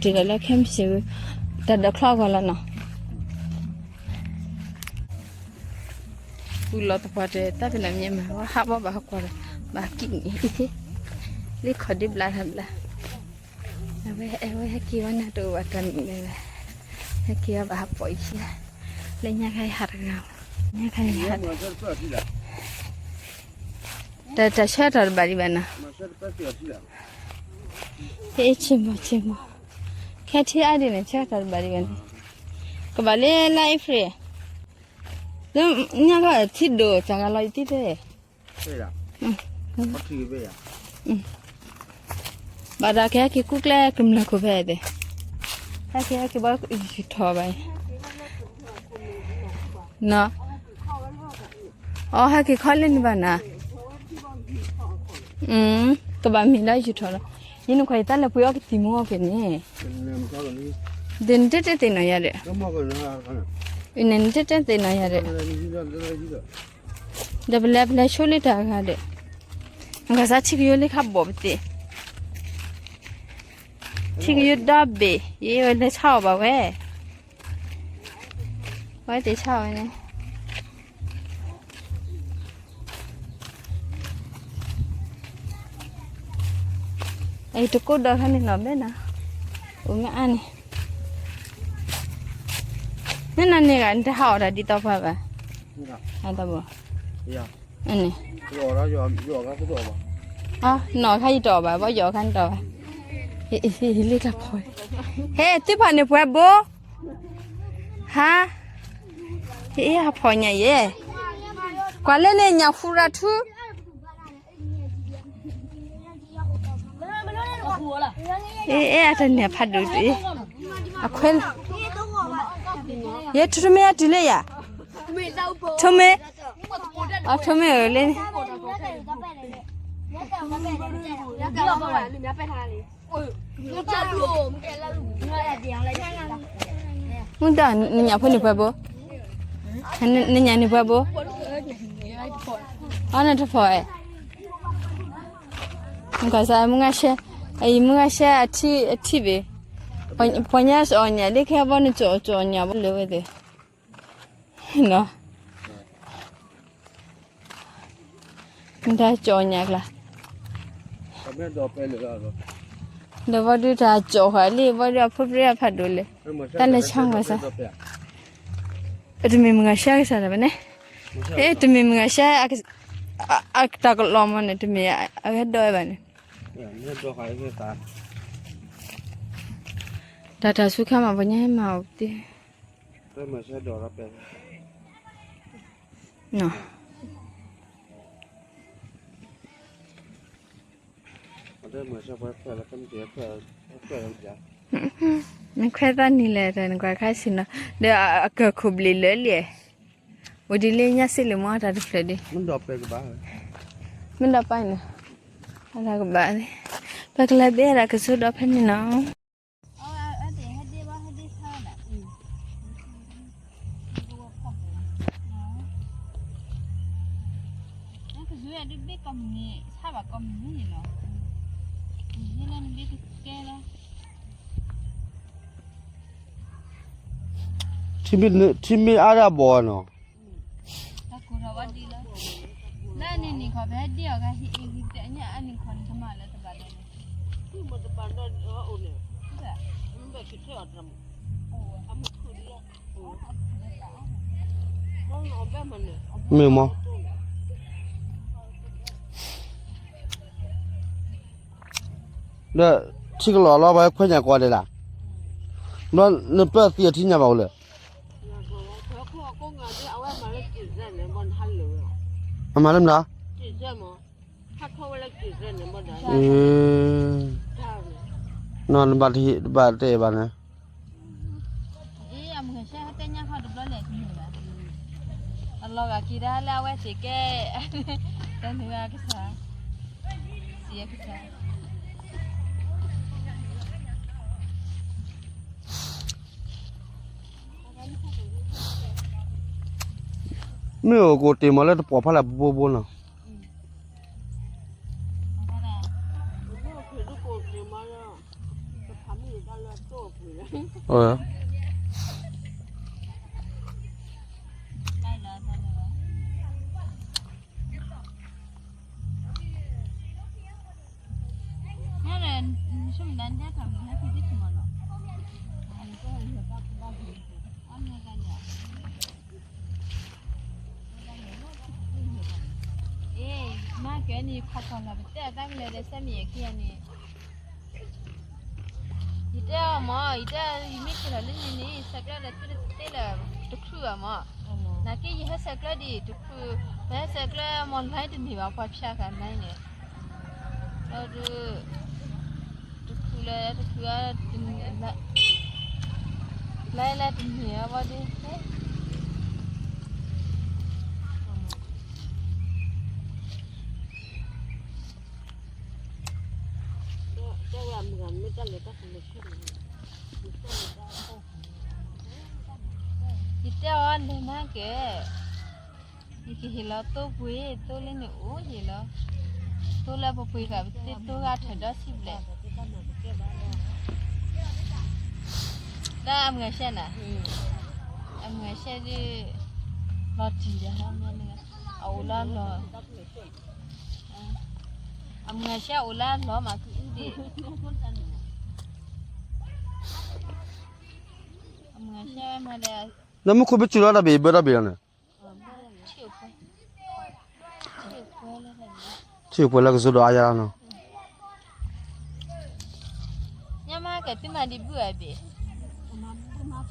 ဒီးလၢခဲမုၢ်ဆ့ၣ် တၢ်ဒိးချီအဂီၢ်လီၤနီၤ. ပူၤလီၤသပှၢ်တၢၢ် တၢ်ဖဲလၢမ့ၢ်မၤဝဲဟးဘီၣ်ဘၣ်ဟးကွၢ်ဒီး ဘၣ်ကံၣ်န့ၣ် လ့ခီၣ်ဒ့ဘျါထီၣ်ဘျါ. အဝဲ အဝဲဟဲက့ၤဝဲနၤတအိၣ်ဘၣ်တၢ်မံၤလဲၣ်, ဟဲက့ၤဝဲဘၣ်ဟးပိာ်အံၤ, လၢညါခါအံၤဟးတဂၤ, ညါခါအံၤဟး တၢ် တၢ်ဆၢထီၣ်တဘၣ်ဒံးဘၣ်နၤ, ဟဲ ဆ့ၣ်မီၤ ဆ့ၣ်မီၤ, ခဲထံအါဒ်န့ၣ် ဆၢထီၣ်တဘၣ်ဒံးဘၣ်န့ၣ်, ကဘၣ်လၢလါအ့ဖြ့ၣ်, လၢညါခါထံဒိၣ်တၢ်ဂၤလီၤယတံၢ်တဲ ဘၣ်တၢ်ကဟဲက့ၤကူကျဲကမျၢၢ်ခိၣ်ဖဲအံၤ, ဟဲက့ၤ ဟဲက့ၤဘၣ်ယူၤထီၣ်ဘၣ်အံၤ, နီၤ, အီ ဟဲက့ၤခီလၢန့ၣ်ဘၣ်နၤ, ကဘၣ်မ့ၢ်လၢယူၤထီၣ်လီၤ, ယနခွါယသးလဲၤပှ့ၤအီၣ်ကသံၣ်မူအီၣ်က့ၤန့ၣ်, ဒ်နတဲတဲသ့ၣ်နီၤယၤဒီး, နတဲတဲသ့ၣ်နီၤယၤဒီး ဒီးပလဲၤ ပလဲၤဆိလၢတၢ်အဂၤဒီး, နကစၢ်ထံကယိလၢခါဘီၣ်ပသ့ၣ်, ထံကယိဒီဘ့ၣ် ယဲဝဲလဲၤဆါအီၣ်ဘၣ်ဝဲ, ဝဲသ့ၣ်ဆါအီၣ်ဝဲန့ၣ်, အံၤတကိးဒီးခါန့ၣ်နီၤဘဲနၤ, အိၣ်မ့ၢ်အါန့ၣ်, မ့ၢ်နၤန့ၣ်ဂၤ နတဟးအီၣ်တၢ်ဒ်သိးပှၤဘၣ်, အတဘီၣ်, န့ၣ် နီၢ်ခါယတအီၣ်ဘၣ် ဘီယီၤခါနတအီၣ်ဘၣ်, ဟ့ၣ်လံတၢ်ဖီ, ဟဲ သ့ၣ်ဖီန့ၣ်ပှဲၤဘိ, ဟါ, ဟ့ၣ်အဖီညါယဲ, ကွၢ်လၢန့ၣ်ညၣ်ဃူရၤထူ အတန့ၢ်ဖးဒိၣ်တ့ၢ်, အခွဲး, ယဲထိၣ်မ့ၢ်အတုၤလၢယၤ, ထိၣ်မ့ၢ်, အထိၣ်မ့ၢ်အၢလၢန့ၣ်, မုၢ်တၢ်နညၣ်ဖိန့ၣ်ပှဲၤဘိ, နညၣ်န့ၣ်ပှဲၤဘိ, အီနတဖီအဲ, ကစၢ်မုၢ်ဂၤရှဲ, အအံၤမုၢ်ဂၤရှဲအထံၣ်, အထံၣ်ဘ့ၣ်, ပှၤညါစီၤအီၣ်ညၣ်လၢခဲဘီနစီၤစီၤအီၣ်ညၣ်ဘီလၢဝဲသ့ၣ်, နီၤ နတၢ်ကၠီၣ်ညါကျါ, ဒီးဘီဒုးတၢ်ကၠီၣ်ဃာ်လံ ဘီဒုးအဖိပြဲအဖးဒိၣ်လဲၣ်, တၢ်လဲၤဆါမၤစၢ်, တမ့ၢ်မုၢ်ဂၤရှဲကစၢ်တၢ်ဘၣ်န့ၣ်, တမ့ၢ်မုၢ်ဂၤရှဲ, အတၢ်ကလီၤမီၤန့ၣ် တမ့ၢ်အဂဲၤဒိးဝဲဘၣ်န့ၣ်, တၢ်တၢ်ဆူခါမး ပှၤညါဟဲမၤအီၤတ့ၢ် နခွဲးသၣ်နံၤလဲၣ် တၢ်နကွၢ်ခါဆ့ၣ်နီၤ ဒီးအကၢၢ်ခိၣ်ဘျံးလၢလံ, အိၣ်ဒ်လၢညါစ့ၢ်လံမ့ၢ်တၢ်တဖျၢၣ်ဒ်, မ့ၢ်ဒီးပၢ်န့ၣ်, အတၢ်ကဘၣ်, ပကလဲၤဘ့ၣ်ဒၣ်ကဆိဒီဖဲန့ၣ်နီၤ. ထံမ့ၢ်အါဒၣ်ဘီနီၤ, တၢ်ကိၢ်ထီၣ်ဝဲဒ်လီၤ, လၢအနံၣ်နံၣ်ခီ ပဟဲဒ့အီၤဂၤဟံၣ်အံၤ ဟံၣ်တညၣ်အနံၣ်ခီန့ၣ် ကမၤလၢတဘၣ်ဒီးန့ၣ်, မ့ၢ်မ့ၢ်, ဒီးထံကလီၤလီၤ ပှၤခွဲးညၣ်ကွီၢ်ဒဲးလၢ်, ဘျီနပၢၢ်သံအထံညၣ်ဘၣ်အိၣ်လၢ အမၤလၢမနုၤ, နဘၣ်တဘၣ်တဲဘၣ်န့ၣ်, အလီၤဂာ်က့ၤဒၣ်လၢအဝဲသ့ၣ်ကဲ, တၢ်နုၤအကစၢ်, စံးအကစၢ် မ့ၢ်အိၣ်ကိးတ့ၢ်မးလၢတပိာ်ဖးလၢဘိဘိနီၤ. အၢ မၤကဲန့ၣ် ခီၣ်ထီၣ်လီၤ ပတဲအတၢ်ကလဲၤဒီး စဲမံၤအခံဂၤန့ၣ် ယတဲအီၤမၢ် ယတဲ ယမ့ၢ်က့ၤလီၤလၢန့ၣ်န့ၣ် ဆဲးကျၢဒီးသုတသ့လၢၤ တချုးဘၣ်မၢ်, နာ်က့ယဟဲဆဲးကျၢဒံး တချုး, ပဟဲဆဲးကျၢမၢ် line တန့ၢ်ဘၣ် ပှၤဖၠးဃာ်န့ၣ်န့ၣ်, ဒီး တချုးလၢ တချုး line လၢတန့ၢ်အဘၣ်ဒ် ယတဲအီၤလဲၤမၤကဲ, ယကဟ့ၣ်လီၤသိပှ့ၤ သိလၢန့ၣ်အိၣ်ယ့ၣ်လီၤ, သိလၢပပှ့ၤဃာ်ပသ့သိဂၤထၢၣ်ဒီဆံးဘျဲၣ်, လၢအမုၢ်ဂၤရှဲနၤ, အမုၢ်ဂၤရှဲဒ်, လီၤတံၢ်ဒီး အအိၣ်လၢလီၢ်, အမုၢ်ဂၤရှဲအိၣ်လၢလီၢ်မး ကအုဒံး, အမုၢ်ဂၤရှဲမၤဒီး နမူခိၣ်ဘၣ်စူၤလီၤတၢ်ဘ့ၣ် ဘၢတၢ်ဘ့ၣ်လီၤန့ၣ်, ထံၣ်ပှဲၤလၢကစိၤဒီးအါယါလီၤနီၤ, ညါမၤကဲသုမၤဒံးဘုဧါဘ့ၣ်, မၤစ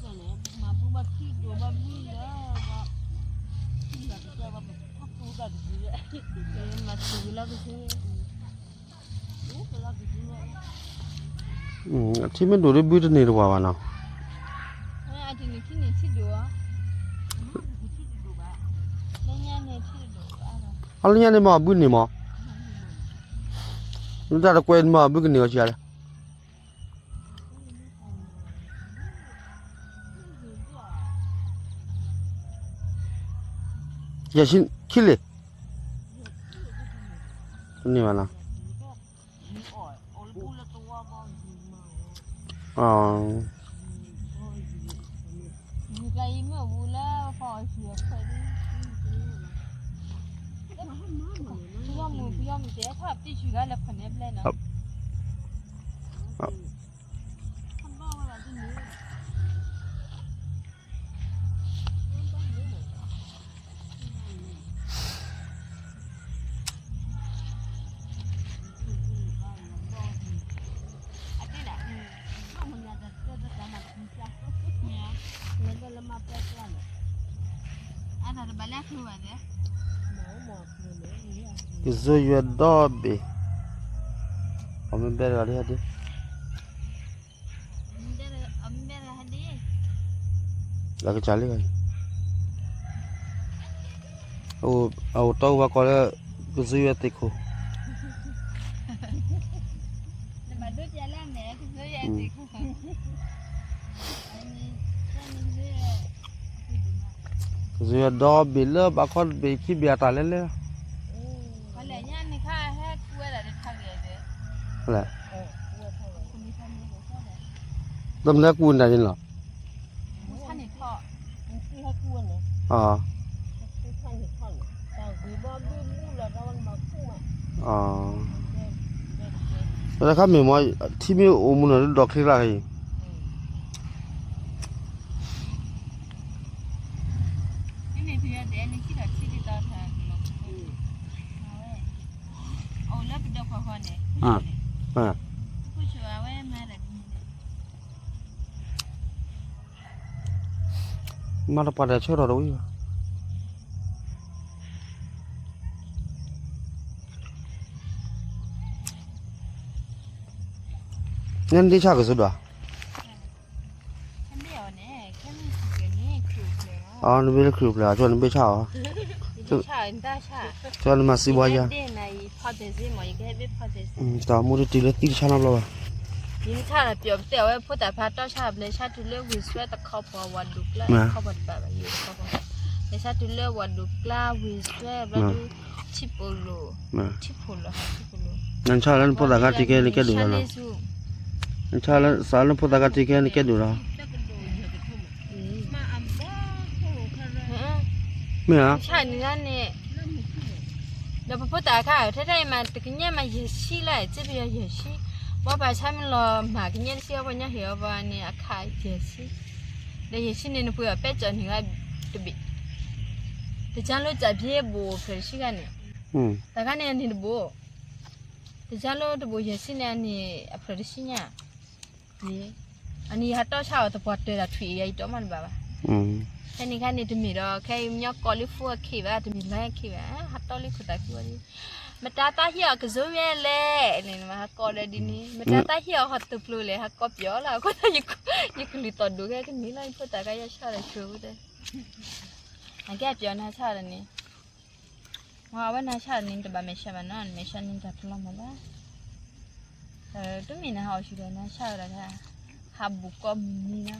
ူၤလီၤကစိၤ ထံမ့ၢ်ဒိၣ်ဒ်ဘုတန့ၢ်တပှၤဘၣ်နီၤ, အလၢညါန့ၣ်မ့ၢ်ဘုန့ၢ်မး, နတၢ်တကွဲမးဘုကန့ၢ်အီၤဆံးလဲၣ် ယဲၢ်ဆံခံလံ, တန့ၢ်ဘၣ်နီၤ, ကစိၤယွဲၢ်ဒီဘ့ၣ်, အမ့ၢ်ဘဲတဂၤဒ်ဟဲဒ် လၢကစၢ်လံ, အအိၣ်တီအိၣ်ဘၣ်ကီးလၢ ကစိၤယွဲၢ်သ့ၣ်ခိၣ်, ကစိၤယွဲၢ်ဒီဘ့ၣ်လၢဘၣ်ခီတဘ့ၣ်ခံဘ့ၣ်အတၢ်လဲၣ်လဲၣ် တမ့ၢ်လၢကူနၤန့ၣ်လီၤ, တခါမ့ၢ်မ့ၢ် ထံမ့ၢ်အိၣ်မူနီၤ ဒီးချ့ကျါအံၤ, မၤတပှၢ်တၢ်ဆၢထီၣ်တဝံၤဘၣ်, ညၣ်နဒ့ဆၣ်ကစၢ်ဒွး, အနဘ့ၣ်လၢခရံာ်အိၣ်ဖျဲၣ်အီၤ ကၠီနဘ့ၣ်ဆၣ်အီၤ, ကၠီနမၤစံးဘှါယၤ, တၢ်မူတတုၤလၢသံတဆၣ်နီတဘျီဘၣ်, ယမ့ၢ်ဆၣ်ပျီပတဲအဝဲဖိသၣ်ဖးတီၢ်ဆၣ်ဘျဲၣ်ဆၣ်တုၤလၢဝ့ၢ်စွဲတခီပှၤဝၤဒိၣ်ကျါ တခီပှၤတဘၣ်ဘၣ် ယိၤတခီပှၤ, လဲၤဆၣ်တုၤလၢဝၤဒိၣ်ကျါဝ့ၢ်စွဲဘျီဒုး ထံပိာ်လိၤ, ထံပိာ်လိၤ, ထံပိာ်လိၤ, နဆၣ်လၢနဖိသၣ်ခါတံၢ်ကဲန့ၣ်ကဲဒိၣ်လီၤနီၤ, ဆၣ်န့ၣ်ဆူ နဆါလၢစးလၢဖိသၣ်ခါထံခဲနကဲဒိၣ်လီၤ. မ့ၢ်ဧါ. ဆၣ်နံၤဂၤန့ၣ်, ဒီးပဖိသၣ်အခါ ထဲထဲအံၤမး တကညဲၣ်မးယဲၢ်ဆံလီၤ, စ့ပယီၤယဲၢ်ဆံ, ဘီပာ်ဆါမ့ၢ်လီၤမၢ်ကညဲၣ်တဆံ အဝဲညါဟ့ၣ်အီၤပှၤန့ၣ် အခါယဲၢ်ဆံ, ဒီးယဲၢ်ဆံန့ၣ် နပှ့ၤအီၤပဲကၠီနံၤဂၤတဘ့ၣ်, တကၢလိတၢ်ဖျ့ဘိၣ်ဖျၢၣ်တဆံဂၤန့ၣ်, တၢ်ခါန့ၣ်အနံၤတဘိၣ်, တကၢလိတဘိၣ်ယဲၢ်ဆံန့ၣ် အနံၤအဖျၢၣ်တဆံညါ, အနံၤဟးတီဆါအီၤသပှၢ်တၢၢ်တၢ်ထွံၣ်အံၤ ယတီမးတဘၣ်ဘၣ်. ဖဲန့ၣ်ခါန့ၣ် တမ့ၢ်ဒီး ခဲအံၤမညီကီးလၢဖိအခံဘၣ်, တမ့ၢ်လၢအခံဘၣ်, ဟးတီလံခိၣ်သးခံဝဲဒၣ်, မတၤသးဟ့ၣ်အီၤကစိမ့ၢ်လဲၣ်န့ၣ် ဟးကီးဒီးဒ်န့ၣ်, မတၤသးဟ့ၣ်အီၤဟီၣ်တပျိၤလဲၣ် ဟးကီးပျီလီၤ, အဃိသတး ယကလုၢ်သီၣ်ဒိၣ်ခဲကနံၤလီၤ, ယဖိသၣ်ခါယဆါဒီးဆိးဝဲ, အကဲအပျီနဟးဆါဒီးန့ၣ် မ့ၢ်အဝဲနဟးဆါန့ၣ် နတဘၣ်မဲာ်ဆှးဘၣ်နီၤ, နမဲာ်ဆှးန့ၣ်တၢ်တလီၤမၢ်ဘၣ်. တမ့ၢ်နဟးအီၣ်ဆူၣ်ဒီးနဟးဆါဝဲဒၣ်, ဟးဘူးကီမုၢ်နံၤနီၤ.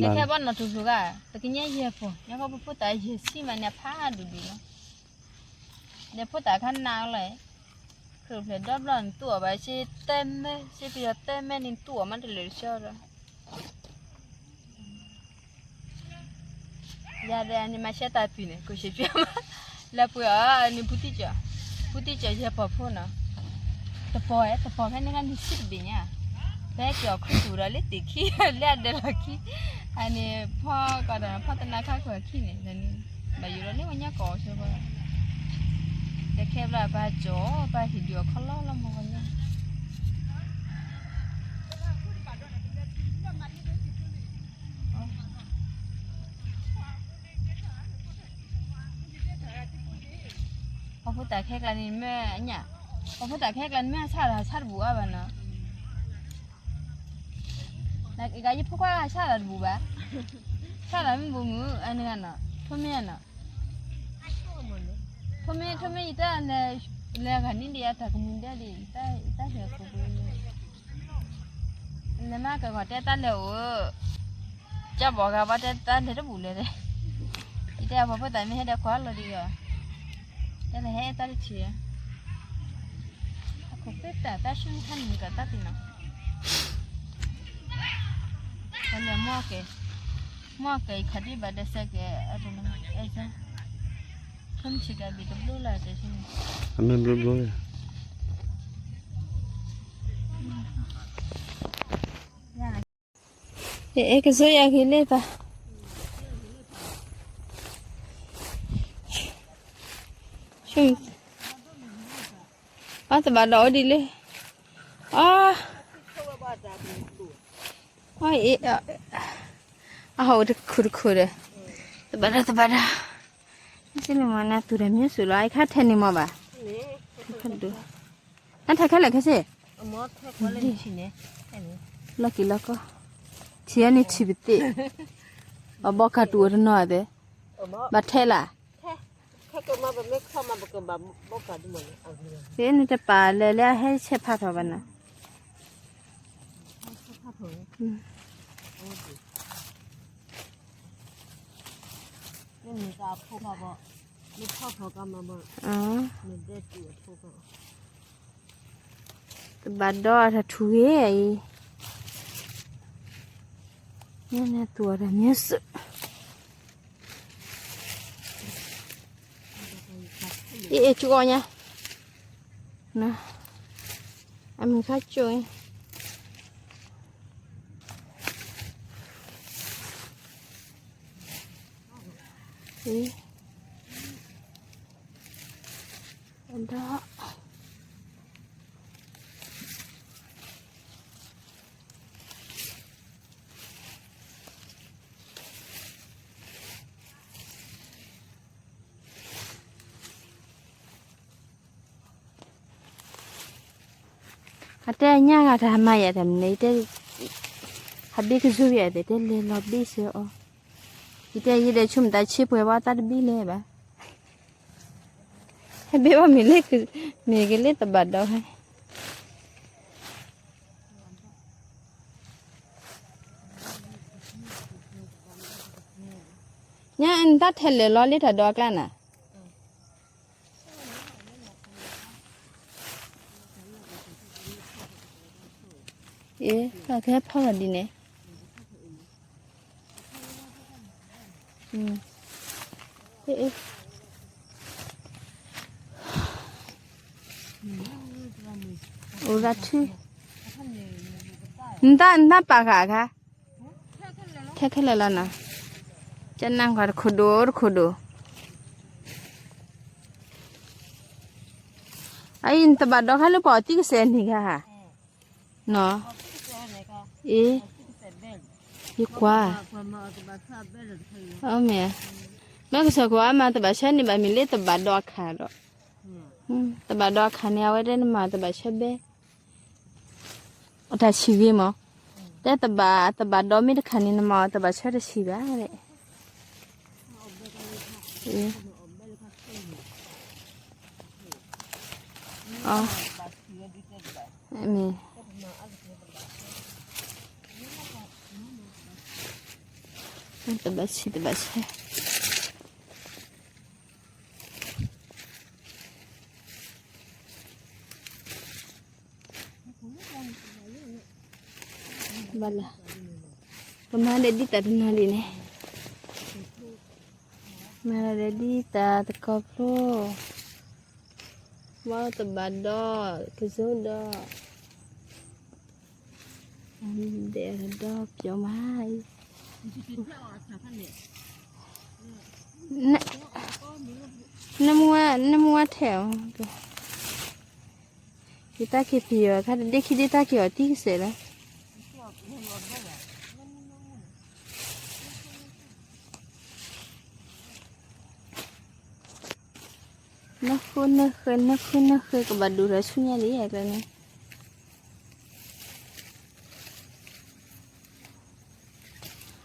နခဲဘီနီၢ်ထူၣ်ဖျိဂၤ, ပကညဲယဲၢ်ပီၢ်, ညါဃီပဖိသၣ်ယဲၢ်ဆံမးန့ၣ် အဖးဒိၣ်ဒိၣ်လီၤ. နဖိသၣ်ခါနးလီၤ, ခရံာ်ဖျဲၣ်ဒီဘျီနတူၢ်အီၤဘၣ်, စ့တၢမဲ, စ့ပယီၤတၢမဲန့ၣ် တူၢ်အီၤမးတလၢာ်တဆၢဒီး ယၤဒီးန့ၣ် မၤရှဲတၢ်ပံၤန့ၣ် ကိၣ်စ့ပံၤမး, လၢပှဲၤအီၤန့ၣ် ပူတံၢ်ကၠီၣ်, ပူတံၢ်ကၠီၣ်ယဲၢ်ပီၢ်ဖိနီၤ, တပီၢ်, တပီၢ်ဖဲန့ၣ်ခါန့ၣ် ဆံတဘ့ၣ်ညါ, ဖဲကၠီၣ်ခူသူၣ်ဒီးလၢတ့ၢ်ခံ, လၢအဒၢးလီၢ်ခံ, အန့ၣ်ဖီကီးဒီး ဖီတနၤခါခွဲးခံန့ၣ်, ဘၣ်ယိၣ်ဒီးလၢဝဲညါကီၢ်အီၤဆိဘၣ်, တခဲဘျီပၢ်ကၠီၣ် ပၢ်ဟ့ၣ်ဒုးအီၤခီလီလီမီၢ်ဂီၢ်ညါ ပှၤဖိသၣ်ခဲကျါန့ၣ်မ့ၢ်ညၣ်, ပှၤဖိသၣ်ခဲကျါန့ၣ်မ့ၢ်ညၣ်, နကယဖိခွါဆၣ်လီၤတဘူၣ်ဘၣ်, ဆၣ်လီၤမ့ၢ်ဘူးမုၢ်အနဂၤနီၤ, ထိမ့ၢ်နီၤ, ထိမ့ၢ် ထိမ့ၢ်ယတၢ်လဲၤ, လဲၤဂၤန့ၣ်ဒံးအတၢ်ကမူၤဒဲဒံး, ယတၢ်ဟဲခိၣ်, လဲၤမးကဂီၤတဲတၢ်လဲၤအိၣ်, ကၠီဘီဂၤဘၣ်တဲတၢ်လဲၤတဘူၣ်လဲၣ်, ယတဲအပှၤဖိသၣ်မ့ၢ်ဟဲဒီးကွၢ်လီၤဒံးဂီၤ, တဲလဲၤဟဲတၢ်တထံၣ်, အခိၣ်သ့တၢ်တၢ်ဆူၣ်ခါန့ၣ်ကတၢ်သ့ၣ်နီၤ, တၢ်လဲၤမီၢ်ကဲ, မီၢ်ကဲအံၤခီၣ်ဒံးဘၣ်ဒီးစဲကဲ, အဲၣ်, ထမ့ၢ်ဆံးကဘ့ၣ်တဘျီလၢ်တဲဆူန့ၣ်, အမ့ၢ်ဘျီဘျီလၢ် အဲကစိယၤဂ့ၤလၢပၢ်, အသဘၣ်ဒီးအိၣ်ဒ်လဲၣ်, အ, အ, အဟီၣ်အိၣ်တခိၣ်တခိၣ်ဒီး, သဘၣ်ဒီးသဘၣ်ဒီး, စ့လၢမနၤသူၣ်တၢ်မ့ၢ်စူၣ်လီၤ အခါထဲန့ၣ်မ့ၢ်ဘၣ်, နထဲခဲလၢာ်ခဲဆ့, လီၢ်က့ၤလီၢ်ကီၢ်, ထံၣ်အန့ၣ်ထံၣ်ပသ့ၣ်, အဘီကၤတူၢ်အတနီၤအသဲ, ဘၣ်ထဲလၢ်, နတပာ်လဲၤလၢအဟဲဆဲးဖးထီၣ်ဘၣ်နၤ, တဘၣ်ဒီးအတၢ်ထူဂ့ၤအံၤ, မ့ၢ်သူၣ်အတၢ်မ့ၢ်စူၣ်, အ့ၣ် အ့ၣ် ကၠူအီၤညါ, အမုၢ်ခါကၠိအံၤ, အ့ၣ်, ဒီး အတဲအညါဂၤတၢ်ဟးမၤယၤတၢ်မနုၤလဲၣ်, ယတဲ, ဟးဘ့ၣ်ကစူၢ်ယၤသ့ၣ် တဲလဲၤလီၤဘ့ၣ်စၢၤအီၤ, ယတဲယဲဒီးဆိကမိၣ်တၢ်ဆ့ပှဲၤဘၣ်သးတဘ့ၣ်လဲၣ်ဘၣ်, ဟဲဘ့ၣ်ဘၣ်မ့ၢ်လၢ, မ့ၢ်ကလၢသဘၣ်ဒီးဖဲ ညါနတၢ်ထဲလဲၣ်လီၤလၢတၢ်ဒီးအကျါနၤ, အ အ့ ကဟဲဖီၣ်လီၤဒ်န့ၣ်, အိၣ်ရၤထူ, နတၢ်ပာ်ဃာ်အခါ, ထဲခဲလၢာ်လီၤနီၤ, ကနၣ်ကွၢ်တခိၣ်ဒိၣ်တခိၣ်ဒိၣ်, အအံၤနတဘၣ်ဒီခါလၢပှၤအီၣ်တံၢ်ကစဲးန့ၣ်ဂၤဧါ, နီၤ, အ့, ယကွၢ်, အမ့ၢ်, မ့ၢ်ကစၢ်ကိးအါမး တဘၣ်ဆၢန့ၢ်ဘၣ်မ့ၢ်လၢတဘၣ်ဒီအခါဒီး, တဘၣ်ဒီအခါန့ၣ် အဝဲတဲနမၤတဘၣ်ဆၢဘဲ အတၢ်ဆံးဂ့ၤမး, တဲတဘၣ် တဘၣ်ဒီမ့ၢ်တခါန့ၣ် နမၤအီၤတဘၣ်ဆၢတဆံးဘၣ်, မ့ၢ်, တဘၣ်ဆံး တဘၣ်ဆၢ ဘၣ်လၢ, ပမၤဒီးဒ်တၢ်တနီၤဒ်န့ၣ်, မၤဒီးဒ်တၢ်တကီၢ်ဖျိ, ဘၣ်တဘၣ်ဒီး, ကစိဒီး, ဒဲးဒီးပျီမးအံၤ, နမ, နမူဝဲထဲးအီၤ, ယတၢ်က့ၤပယီၤခါတဒ့ခံဒ့တၢ်က့ၤအီၤတံၢ်ကစဲးလီၤ. နဃုနဃု နဃုနဃု ကဘၣ်ဒိၣ်ထီၣ်ဆူညါလံကျဲန့ၣ်,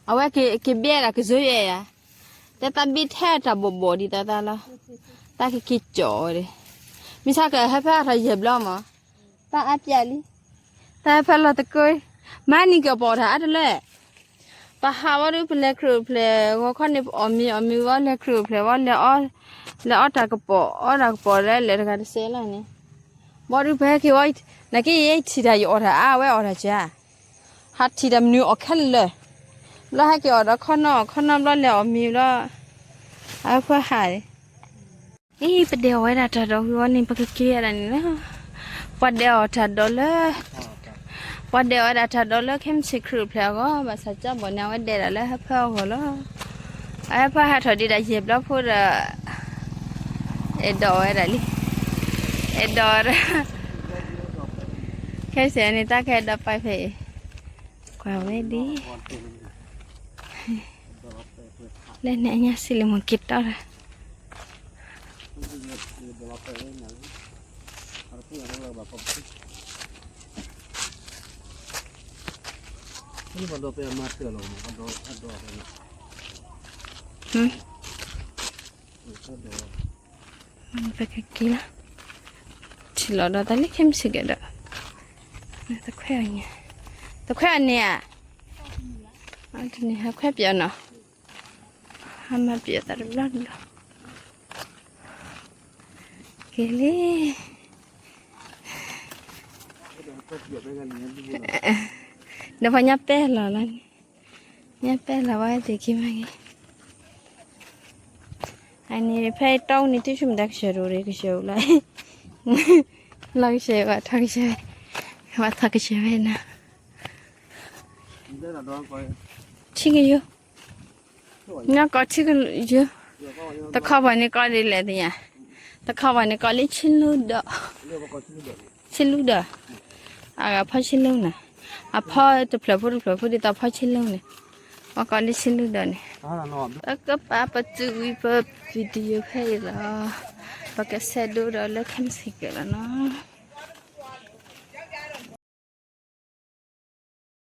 အဝဲက့ၤဘဲဒၣ်ကစိယဲၢ်ယၤ, တဲတၢ်ဘ့ၣ်ထဲတၢ်ဘီၣ်ဘီၣ်ဒ်တၢ်သးလီၤ, တၢ်ကက့ၤကၠီၣ်ဝဲဒၣ်, မ့ၢ်ဆါကဟဲဖဲအထီၣ်ယဲၢ်ဘျီမး, တၢ်အါပျးလံ, တၢ်ဟဲဖဲလီၤတကၢ, မၤနံၤကပီၤတၢ်အါတလၢ ပဟးဝဲဒၣ်ပလဲၤခရံာ်အိၣ်ဖျဲၣ် ဂီၤခီန့ၣ် ပအီၣ်မ့ၤအီၣ်မ့ၤဝဲ လဲၤခရံာ်အိၣ်ဖျဲၣ်ဝဲ လဲၤအီတၢ်ကပီၤ အီတၢ်ကပီၤလၢလဲၤတဂၤတစဲးလီၤန့ၣ်, ဘီဒုးပဟဲက့ၤဝဲ, နာ်က့ယထံၣ်တၢ်ယအီၣ်တၢ်အါ အဝဲအီၣ်တၢ်ကၢ, ဟးထံၣ်တၢ်မနုၤအီၣ်ခဲလၢာ်, ဘျီဟဲက့ၤအီၣ်ဒီးခီနီၣ် ခီနီၣ်ဘျီလဲၤအီၣ်မ့ၤဘျီ, အဝဲဖဲဟး အံၤ ပဒဲးအီၣ်ဝဲဒၣ်တၢ်ဒီးဝံၤဝဲန့ၣ် ပကက့ၤဝဲဒၣ်န့ၣ်လီၤ, ပှၤဒဲးအီၣ်တၢ်ဒီးလၢ, ပှၤဒဲးအီၣ်ဝဲဒၣ်တၢ်ဒီးလၢခဲမုၢ်ဆ့ၣ်ခရံာ်အိၣ်ဖျဲၣ်အဂီၢ် ဘၣ်ဆၣ်ကၠီဘီၣ်န့ၣ် အဝဲဒဲးဒၣ်လၢဟၢဖၢအဂီၢ်လီၤ, အဝဲဖဲဟးထီၣ်ဒံးဒၣ်ယဲၢ်ဘျီဖိဒီး, အဲၣ်ဒိးဝဲဒၣ်လံ, အဲၣ်ဒိးဝဲဒၣ်, ခဲစဲးန့ၣ်တၢ်ကဲဒီးပာ်ဖဲအံၤ, ကွၢ်ဝဲဒ် လၢန့ၣ်အညါစံးလံမ့ၢ်က့ၤတီဒီး, ပကက့ၤလီၤ, ထံၣ်လီၤဒီးတၢ်လၢခဲမုၢ်ဆ့ၣ်ကဒီး, တခွဲအီၤန့ၣ်ဧါ, တနံၤဟးခွဲပျီနီၤ, ဟးမၤပျီသးတဘျီတဘျီ, က့ၤလံ ဒီးပှၤညါပဲလီၤလီၤန့ၣ်, ညါပဲလီၤဝဲသ့ၣ်က့ၤမးက့ၤ, အန့ၣ်ဖဲတီန့ၣ် တုၤဆူမတၤကစၢၢ်တအိၣ်ဒီး ကစၢၢ်အိၣ်လီၤ, လီၤကစၢၢ်ဘၣ်ထီၣ်ကစၢၢ်, ဘၣ်ထီၣ်ကစၢၢ်ဝဲနီၤ, ထံကယိ, ညီကီၢ်ထံကယိ, တခီပၤန့ၣ်ကီၢ်ဒ်လဲၣ်သ့ၣ်ညါ, တခီပၤန့ၣ်ကီၢ်ဒ်လဲၣ်သ့ၣ်ညါ, ဆ့လူဒီး, အဂၤဖီဆ့လူန့ၣ်, အဖီတဖျၢၣ်ဖိတဖျၢၣ်ဖိဒ်သိးဖီဆ့လူန့ၣ်, ပှၤကီၢ်လၢဆ့လူဒီးန့ၣ်, ပကပာ်ပတုာ်ဝံၤပ video ဖဲအံၤလီၤ, ပကဆဲးဒိဒီးလၢခဲမုၢ်ဆ့ၣ်ကဒီးလီၤနီၤ.